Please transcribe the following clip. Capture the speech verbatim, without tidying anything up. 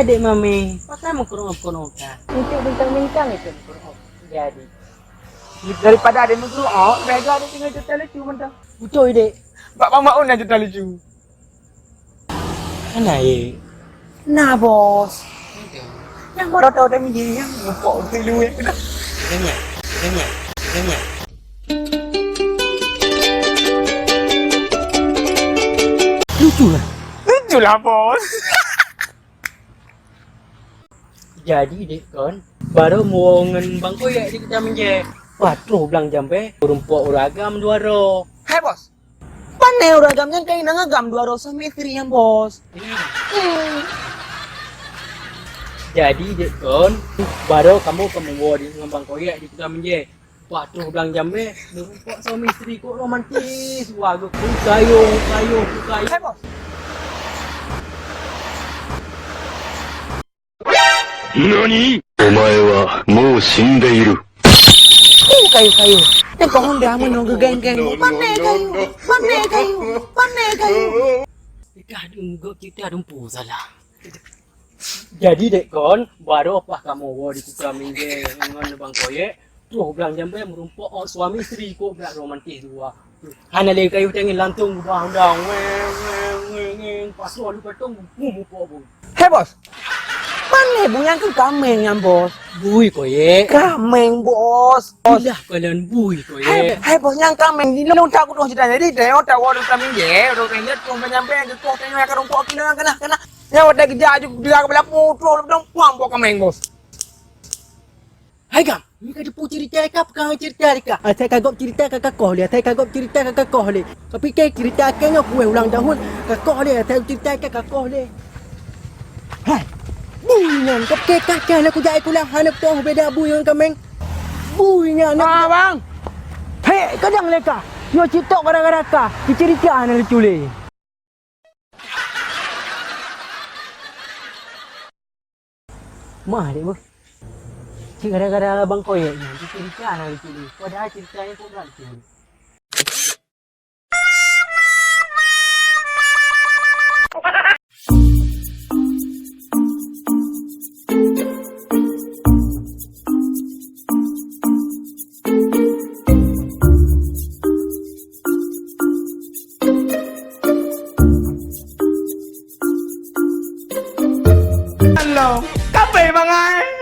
Dek Mami, pakon meukeureuh-keureuh ka? Untuk bintang-bintang itu meukeureuh. Jadi. Daripada ada meukeureuh, beda ada tinggal cerita lucu mantap. Betul, Dek. Bak Bang Maun ada cerita lucu. Hana, ye. Nah, Bos. Nyang baru tahu dah miji, nyang mupok tilu, ya. Dengar, dengar, dengar. Lucu lah. Lucu lah, Bos. Jadi, Dek Kon, baru muwoe ngon Bang Koyek di kita menje. Wah, troh blang jambe, rumpok uragam dua ro. Hai, Bos. Pane uragam nyan kaina agam dua ro suami istri nyan, Bos. Hmm. Jadi, Dek Kon, baru kamu kamu bawa di ngon Bang Koyek di kita menje. Wah, troh blang jambe, meureumpok suami istri kok romantis. Wah, geuh kayuh, kayuh, kayuh. Hai, Bos. Nani? Omae wa mou shindeiru. Kayu, kayu. Eh, kok Honda meunoe geugeng-geng? Pane kayu, pane kayu, pane kayu. Dah dong gok kita dumpu salah. Jadi, Dek Kon, baru pas kamu wo di kuka minggir ngon Bang Koyek, troh blang jambe meureumpok suami istri kok brat romantis dua. Hana lé kayu tengin lantung ubah undang. Weng, weng, weng, weng. Pas lo lu katong, bu, bu, bu, bu. Hei, Bos. Pane bu nyang keu kameng nyan, Bos? Bui Koyek. Kameng, Bos. Ilah kalian bui Koyek. Hai, hai, Bos, nyang kameng di lôn tak kudoh cerita jadi, dah tak waduh kami je, udah kami lihat kong penyampai yang kong tanya ka rumpok kilo yang kena, kena. Yang wadah kerja aja dia kepala putroh, udah puang buat kameng, Bos. Hai, Gam. Ni ka teupeu cerita ka, peugah cerita ka. Asai ka gob cerita ka kakoh lé, asai ka gob cerita ka kakoh lé. Tapi ke cerita ke nyoe kueh ulang tahun, kakoh lé, asai cerita ka kakoh lé. Hai. Bui nyan, kop ke kacah nak kujak kulah, hana toh beda bui ngon kameng. Bui nyan. Ah, bang. Hei, kadang leka. Yo citok gara-gara ka, cerita hana lucu lé. Mah, dek, beuh. Cit gara-gara Bang Koyek nyan, cit cerita lah lucu ni. Padahal cerita ni pun tak lucu. Hello, kape bangai?